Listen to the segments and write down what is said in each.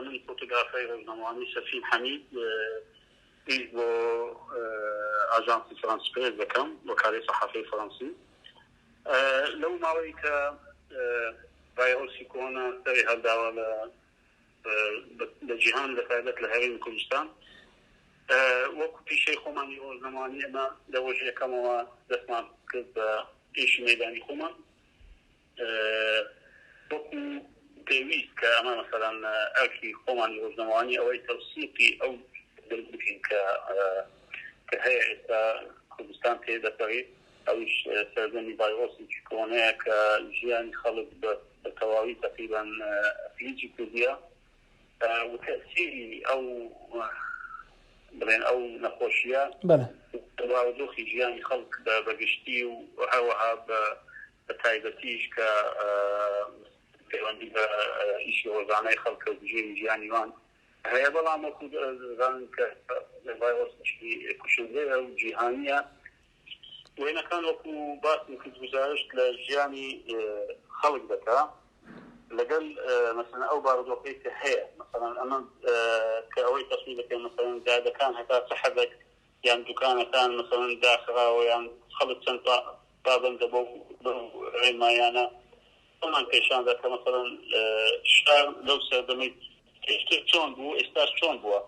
ئەمن فۆتۆگرافەری ڕۆژنامەوانی سەفین حەمید ئیش بۆ ئاژانسی فرانس پرێس دەکەم، وەکالەی سەحافەی فەرەنسی. لەو ماوەی کە ڤایرۆسی کۆرۆنا سەری هەڵداوە لە لە جیهان بە تایبەت لە هەرێمی کوردستان، وەکو پیشەی خۆمانی ڕۆژنامەوانی ئێمە لە ڕۆژی یەکەمەوە دەستمان کرد بە ئیشی مەیدانی خۆمان وەکو پێویست کە ئەمە مەسەلەن ئەرکی خۆمانی ڕۆژنامەوانی ئەوەی تەوسیقی ئەو بکەین کە کە هەیە ئێستا کوردستان تێ دەپەڕی، ئەویش سەردەمی ڤایرۆسێکی کۆرۆنایە کە ژیانی خەڵک بە تەواوی تەقریبەن ئەفلیجی کردیە و تەئسیری ئەو بڵێن ئەو نەخۆشیە بارودۆخی ژیانی خەڵک بە گشتی و هەروەها بە تایبەتیش کە پەیوەندی بە ئیشی ڕۆژانەی خەڵکە و بژێوی ژیانی وان هەیە، بەڵام وەکو دەزانن کە ڤایرۆسێکی کوشندەیە و جیهانییە، وێنەکان وەکو باسم کرد گوزارشت لە ژیانی خەڵک دەکا لەگەل مەسەلەن ئەو بارودۆخەی کە هەیە، مەسەلەن ئەمە کە ئەوەی تەسویر دەکەین مەسەلەن جادەکان هەتا چ حەدێک یان دوکانەکان مەسەلەن داخراوە یان خەڵک چەند پابەندە بەو ڕێنماییانە ئەومان پێشاندا کە مەسەلەن شار لەو سەردەمەی پێشتر چۆن بوو ئێستاش چۆن بووە،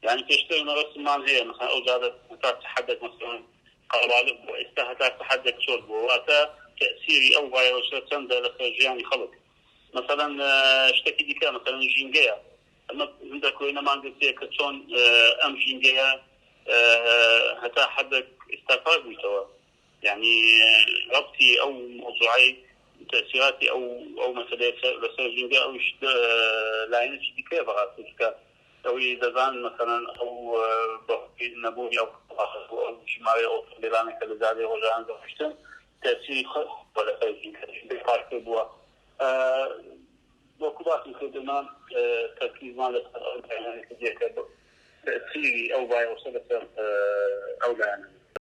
یانی پێشتر ئێمە ڕەسممان هەیە مەسەلەن ئەو جادە هەتا چ حەدێک مەسەلەن قەرەباڵغ بووە ئێستا هەتا چ حەدێک چۆل بووە، واتە تەئسیری ئەو ڤایرۆسە چەندە لەسەر ژیانی خەڵک. مەسەلەن شتێکی دیکە مەسەلەن ژینگەیە، ئەمە هەندێک وێنەمان گرتیە کە چۆن ئەم ژینگەیە هەتا حەدێک ئێستا پاک بوویتەوە. یانی ڕەبتی ئەو مەوزوعەی تەئسیراتی ئەو ئەو مەسەلەیە لەسەر ژینگە ئەویش لایەنێکی دیکەیە بەڕاستی چونکە ئەوی دەزانن مەسەلەن ئەو بەهۆی نەبوونی ئەو ئەو ژمارەی ئۆتۆمبێلانە کە لە جادەی ڕۆژانە دەڕۆیشتن تەئسیری خۆی لەسەر ژینگە ژینگەی پاکتر بووە. وەکو باسم کرد ئێمە تەرکیزمان لەسەر ئەو لایەنانە کردیە کە تەئسیری ئەو ڤایرۆسە لەسەر ئەو لایەنە.